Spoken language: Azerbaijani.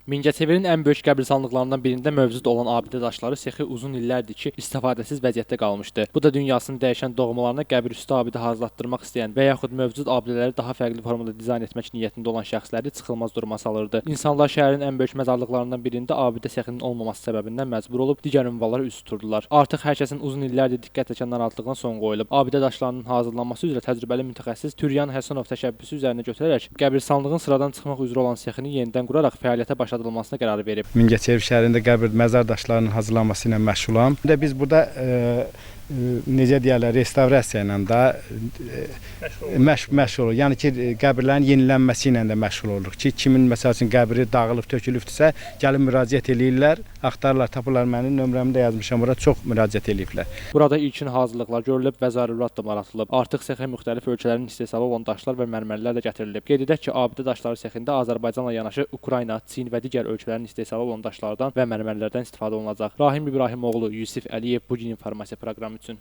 Mingəçevirin ən böyük qəbirstanlıqlarından birində mövcud olan abidə daşları sexi uzun illərdir ki, istifadəsiz vəziyyətdə qalmışdı. Bu da dünyasını dəyişən doğmalarına qəbirüstü abidə hazırlatdırmaq istəyən və yaxud mövcud abidələri daha fərqli formada dizayn etmək niyyətində olan şəxsləri çıxılmaz duruma salırdı. İnsanlar şəhərin ən böyük məzarlıqlarından birində abidə sexinin olmaması səbəbindən məcbur olub digər ünvanlara üz tuturdular. Artıq hər kəsin uzun illərdir diqqət çəkən narahatlığına son qoyulub. Abidə daşlarının hazırlanması üzrə təcrübəli mütəxəssis Türyan Həsənov təşəbbüsü üzərinə götürərək qəbirstanlığın sıradan çıxmaq üzrə olan sexini yenidən quraraq fəaliyyətə başladılmasına qərar verib. Mingəçevir şəhərində qəbir məzar daşlarının hazırlanması ilə məşğulam. Və biz burada necə deyərlər, restavrasiya ilə də məşğul oluruq. Yəni ki, qəbirlərin yenilənməsi ilə də məşğul oluruq ki, kimin məsəl üçün qəbri dağılıb, tökülübdürsə, gəlib müraciət eləyirlər, axtarırlar, tapırlar məni, nömrəmi də yazmışam ora, çox müraciət eləyiblər. Burada ilkin hazırlıqlar görülüb və zəruri addımlar atılıb. Artıq sexə müxtəlif ölkələrin istehsalı olan daşlar və mərmərlər də gətirilib. Qeyd edək ki, abidə daşları sexində Azərbaycanla yanaşı Ukrayna, Çin və digər ölkələrin istehsalı olan daşlardan və mərmərlərdən istifadə olunacaq. Rahim İbrahimoğlu, Yusif Əliyev, Bu gün informasiya proqramı üçün.